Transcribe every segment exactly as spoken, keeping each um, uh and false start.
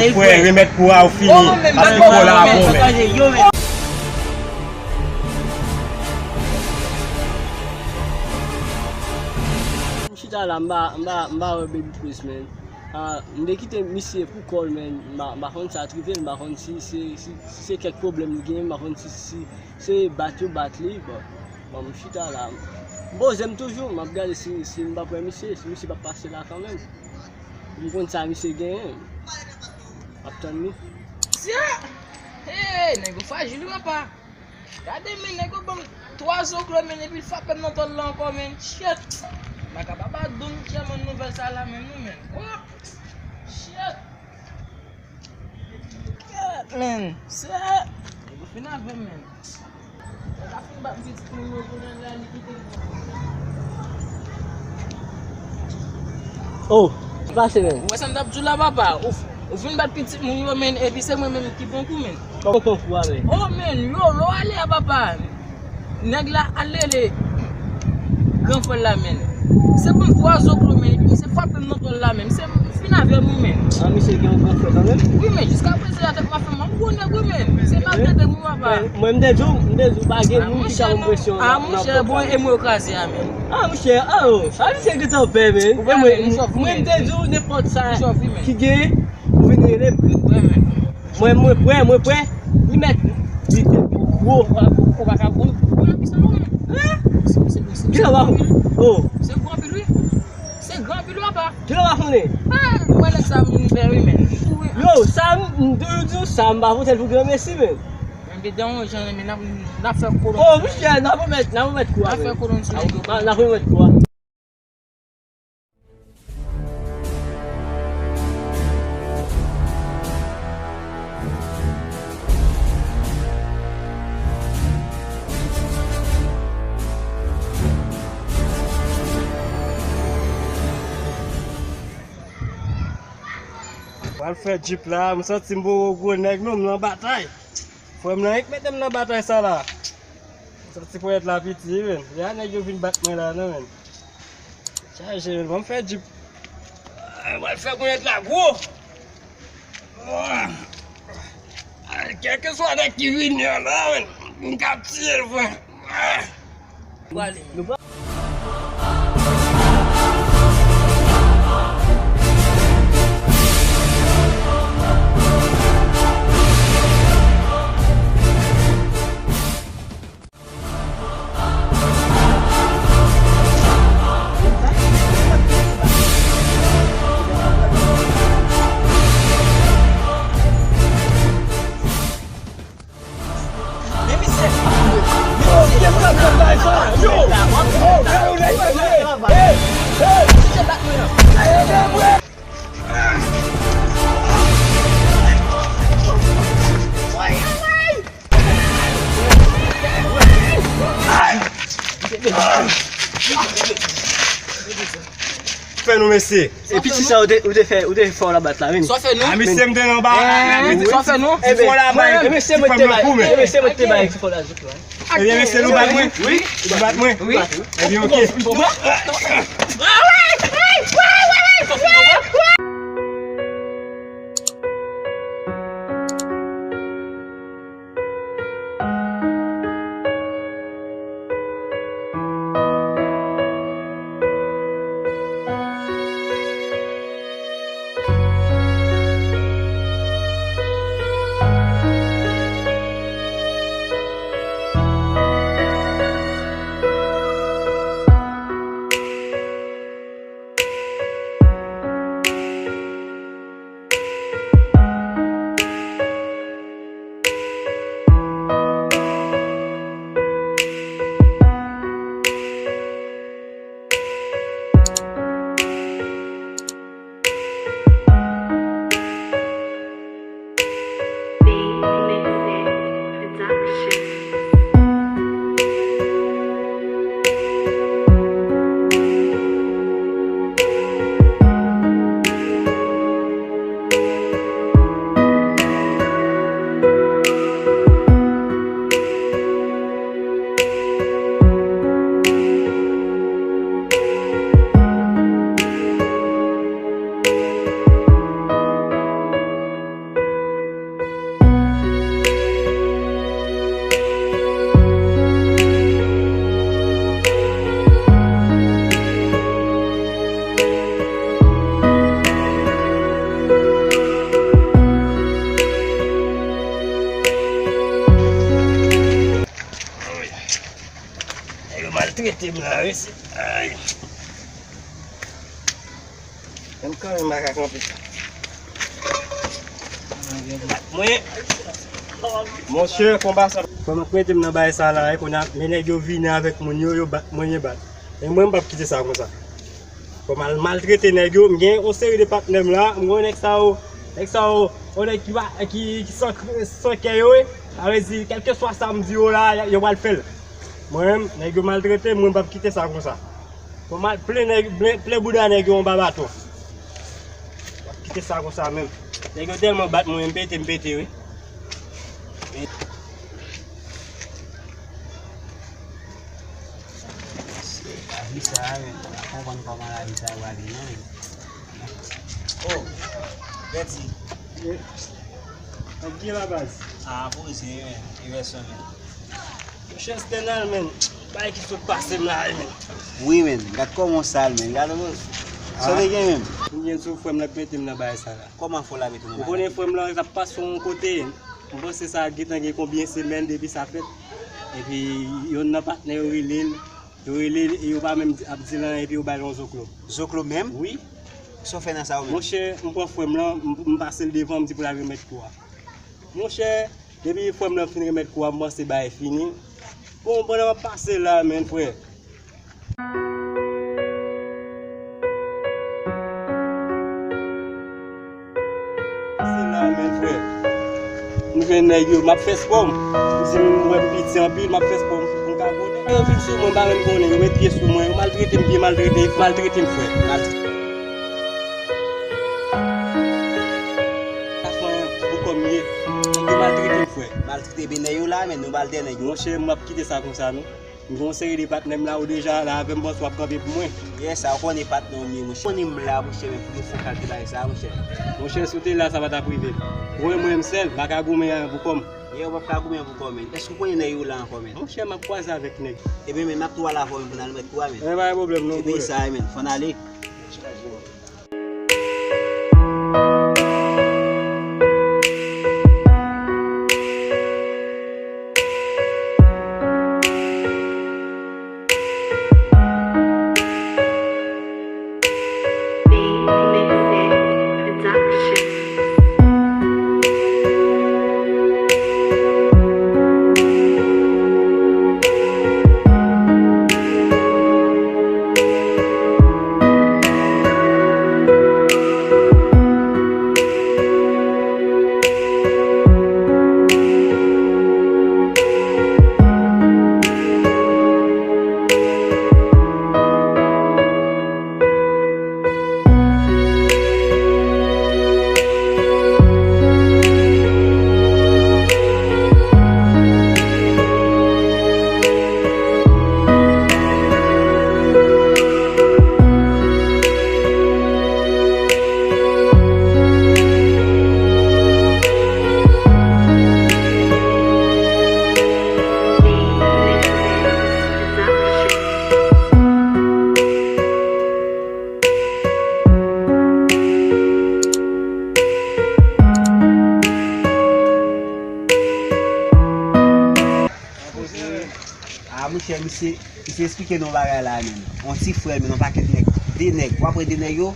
Frè, remèt kou a, ou fini. Paske kò la bon, men. M chita la, m pa, m pa, m pa wè Baby Prince, men. Ah, m te kite misye pou kò l, men. M pa, m pa konn sa t rive l, m pa konn si, si, si, si se kèk pwoblèm li genyen, m pa konn si, si se bat yo bat li. Bon, bon, m chita la. M poze m toujou, m ap gade si, si m p ap wè misye, si misye p ap pase la kanmenm. M konn sa misye genyen. M ap tann li. Tia! Hey, nèg yo frajil wi papa. Gade men nèg yo ban m twa zoklo men epi l frape m nan tòl la ankò men. Shit! M pa ka papa doun kè mwen nouvèl sa la menm non men. Wap! Shit! Shit men! Shit! Nèg yo fin avè m men. Oh, sa pase men. Ou wè sa m t ap di w la papa? Ou, ou fin bat pitit moun yo men epi se mwen menm ki pran kou men. Kòman pran kou a men? Oh men, yo, lè w ale a papa. Nèg la al rele gran frè l la men. Se pran twa zoklo men epi se frape m nan tòl la men. Se fin avè m wi men. Ah, misye gen yon gran frè kanmenm? Wi men, jiska prezan la tèt mwen fè m yon gwo nèg wi men. Se maltrete m wi papa. Mwen, mwen m te di w, m te di w pa gen moun ki ka ban m presyon nan pòt la. Ah monchè, bon, e mwen yo kraze a men. Ah monchè, oh, sa misye gentan pè men. Mwen, mwen m te di w nenpòt sa ki gen, ou vin rele m. Mwen, mwen prè, mwen prè. Li mèt, li te pi gwo. Ou pa ka gwo, gwo nan pis la non men. Hein? Ki sa w pa konn? Oh. Se gwo anpil wi. Se gran anpil wi papa. Ki lè w pa konnen? Ah, mwen nèg sa moun fè wi men. Yo, sa m, m toujou di w sa, m pa vote l pou granmesi men. Men dedan yon jan men n ap, n ap fè kolon. Oh, monchè, n ap remèt, n ap remèt kou a men. N ap fè kolon sou nèg yo. N ap remèt kou a. Pral fè djip la, m santi m poko gwo nèg non, m nan batay. Frè m nan, e k mete m nan batay sa la. M santi ponyèt la piti, wi, men. Ya nèg yo vin bat mwen la, non, men. Chaje, men, ban m fè djip. Ay, mwen fè ponyèt la gwo. Ay, kèlkeswa nèg ki vini an la, men, m ka tiye l, frè. Ay. Fè nou, mesye. E piti sa ou te, ou te fè, ou te fè w la bat la, vini. Sa w fè nou? A, mesye, m te nan ba. Sa w fè nou? Ti fò la bay. Ti fò la bay. Ti fò la bay. Ebyen, mesye, nou bat mwen? Wi. Nou bat mwen? Wi. Ebyen, oke. Rete m la, wi, se, ay. Menm kanmenm m pa ka kanpe. Mwen, monchè, konba sa. Fò m ap mete m nan bagay sa la, e kounye a, men nèg yo vini avèk moun yo, yo bat mwen, yo bat. E mwen, m p ap kite sa konsa. Fò m al maltrete nèg yo, m gen yon seri de patnè m la, m gen nèg sa yo, nèg sa yo, yon nèg ki pa, ki, ki san, san kè yo, wi. Sa vle di, kèlkeswa sa m di yo la, yo pral fè l. Mwen menm, nèg yo maltrete m, mwen p ap kite sa konsa. Fò m al plen nèg, plen, plen bouda nèg yo anba baton. M p ap kite sa konsa menm. Nèg yo tèlman bat mwen, m pete, m pete, wi. Se lavi sa a, men. M pa konprann kòman lavi sa a prale, non, men. Oh, Betty. Wi. Ap gen la baz. Ah, poze, men. Everson, men. Monchè Stenal, men. Bagay ki sot pase m la, men. Wi, men. Gad kòman w sal, men. Gad sa w te gen, men. M gen sou frè m la k mete m nan bagay sa la. Kòman fò la mete w nan bagay? Ou konnen frè m la, l ap pase yon kote. M panse sa gentan gen konbyen semèn depi sa fèt. Epi, yonn nan patnè yo rele l. Yo rele l, e yo pa menm di, ap di l anyen, epi yo ba l yon zoklo. Zoklo menm? Wi. Sa w fè nan sa ou menm? Monchè, m pran frè m lan, m, m pase l devan, m di pou l al remèt kou a. Monchè, depi frè m lan fin remèt kou a, m panse bagay fini. Bon, pandan m ap pase la, men, frè. Se la, men, frè. M jwenn nèg yo, m ap fè spò m. M di m wè m piti anpil, m ap fè spò m pou m ka gwo nèg. Yo vin sou mwen, m pa menm konnen, yo met pye sou mwen, yo maltrete m, byen maltrete, maltrete m, frè. Maltrete. Sa fè yon boukan m ye. Nèg yo maltrete m, frè. Maltrete, ebyen nèg yo la, men nou ba l tè nèg yo. Monchè, m ap kite sa konsa, non. M gen yon seri de patnè m la, ou deja la avè m, panse w ap kanpe pou mwen. Yes, sa, ou konnen patnè w m ye, monchè. Ou konnen m la, monchè, men pou defo kalite bagay sa, monchè. Monchè, si w te la, sa pa t ap rive m. Ou wè mwen, m sèl, m pa ka goumen pou kò m. Ye, ou p ap ka goumen pou kò w, men. Èske ou konnen nèg yo la ankò, men? Monchè, m ap kwaze avèk nèg. Ebyen, men, m ap tou al avè w, men, pou n al remèt kou a, men. Ebyen, pa gen pwoblèm, non, frè. Ebyen, sa, men, fò n ale. Ah, monchè, misye, misye esplike nou yon bagay la, menm. Yon ti frè l, menm, yon pakèt nèg, de nèg. W ap wè de nèg yo,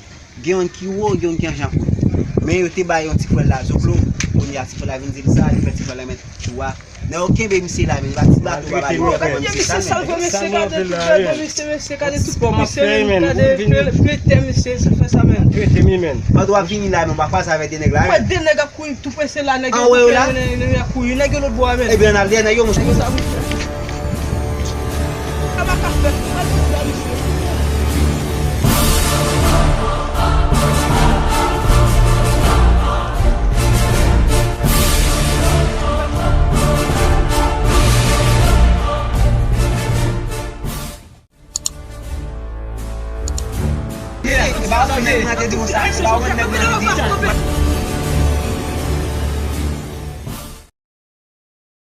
gen youn ki wo, gen youn ki an jan kout. Men yo te bay yon ti frè l la zoklo, kounye a ti frè l la vin di l sa, li fè ti frè l la met kou a. Nèg yo kenbe misye la, menm, li pa ti bato, pa ba li. Mesye, misye sal vre, mesye, gade tout, gade, mesye, mesye, gade tout, misye, gade plen, plen tè, mesye, sa fè sa, menm. Pandan w ap vini la, menm, w ap kwaze avèk de nèg la, menm. Wè, de nèg ap kouri tou prese la, nèg yo ap kouri, nèg yo lòt bò a, menm. Ebyen, ann al dèyè nèg yo, monchè. Nèg yo sa, wi. Sa pa ka fèt, sa pa ka fèt, mesye. E pa ou menm nèg mwen te di konsa, e pa ou menm nèg mwen te di.